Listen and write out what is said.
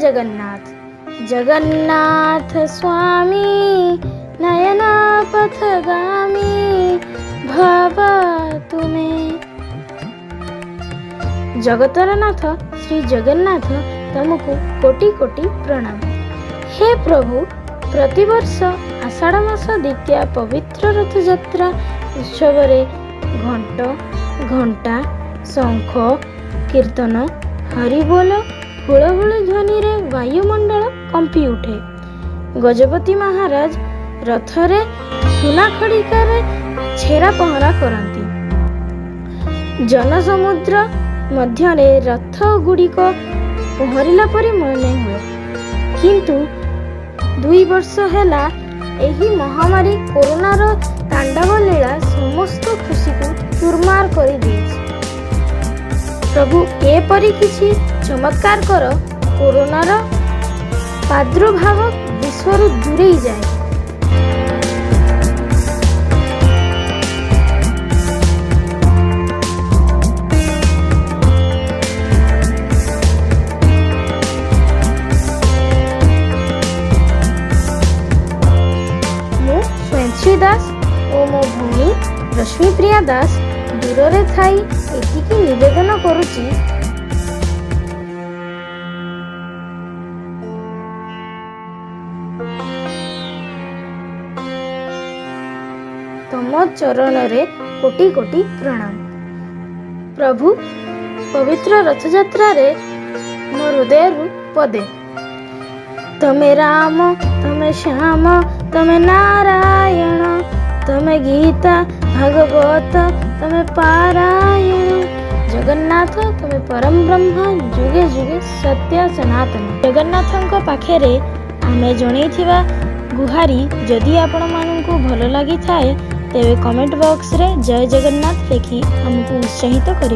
ଜଗନ୍ନାଥ। ଜଗନ୍ନାଥ ସ୍ୱାମୀ ନୟନ ପଥଗାମୀ ଭବ ତୁମେ। ଜଗତର ନାଥ ଶ୍ରୀ ଜଗନ୍ନାଥ, ତମକୁ କୋଟି କୋଟି ପ୍ରଣାମ। ହେ ପ୍ରଭୁ, ପ୍ରତିବର୍ଷ ଆଷାଢ଼ ମାସ ଦ୍ୱିତୀୟା ପବିତ୍ର ରଥଯାତ୍ରା ଉତ୍ସବରେ ଘଣ୍ଟ, ଘଣ୍ଟା, ଶଙ୍ଖ, କୀର୍ତ୍ତନ, ହରିବୋଲ, ହୁଳହୁଳି ଧ୍ୱନିରେ ବାୟୁମଣ୍ଡଳ କମ୍ପି ଉଠେ। ଗଜପତି ମହାରାଜ ରଥରେ ସୁନା ଖଡ଼ିକାରେ ଛେରା ପହଁରା କରନ୍ତି। ଜନସମୁଦ୍ର ମଧ୍ୟରେ ରଥ ଗୁଡ଼ିକ ପହଁରିଲା ପରି ମନେ ହୁଏ। କିନ୍ତୁ 2 ବର୍ଷ ହେଲା ଏହି ମହାମାରୀ କରୋନାର ତାଣ୍ଡବ ଲୀଳା ସମସ୍ତ ଖୁସିକୁ ଚୁରମାର କରିଦେଇଛି। ପ୍ରଭୁ, ଏପରି କିଛି ଚମତ୍କାର କର, କରୋନାର ପ୍ରାଦୁର୍ଭାବ ବିଶ୍ୱରୁ ଦୂରେଇ ଯାଏ। ମୁଁ ସ୍ୱୟଂଶ୍ରୀ ଦାସ ଓ ମୋ ଭଉଣୀ ରଶ୍ମିପ୍ରିୟା ଦାସ ଦୂରରେ ଥାଇ ଏତିକି ନିବେଦନ କରୁଛି। ତମ ଚରଣରେ କୋଟି କୋଟି ପ୍ରଣାମ। ପ୍ରଭୁ, ପବିତ୍ର ରଥଯାତ୍ରାରେ ମୋ ହୃଦୟରୁ ପଦେ। ତମେ ରାମ, ତମେ ଶ୍ୟାମ, ତମେ ନାରାୟଣ, ତମେ ଗୀତା ଭାଗବତ, ତମେ ପାରାୟଣ। ଜଗନ୍ନାଥ, ତମେ ପରମ ବ୍ରହ୍ମ, ଯୁଗେ ଯୁଗେ ସତ୍ୟ ସନାତନ। ଜଗନ୍ନାଥଙ୍କ ପାଖରେ ଆମେ ଜଣେଇଥିବା ଗୁହାରି ଯଦି ଆପଣମାନଙ୍କୁ ଭଲ ଲାଗିଥାଏ, ତେବେ କମେଣ୍ଟ ବକ୍ସରେ ଜୟ ଜଗନ୍ନାଥ ଲେଖି ଆମକୁ ଉତ୍ସାହିତ କରିବେ।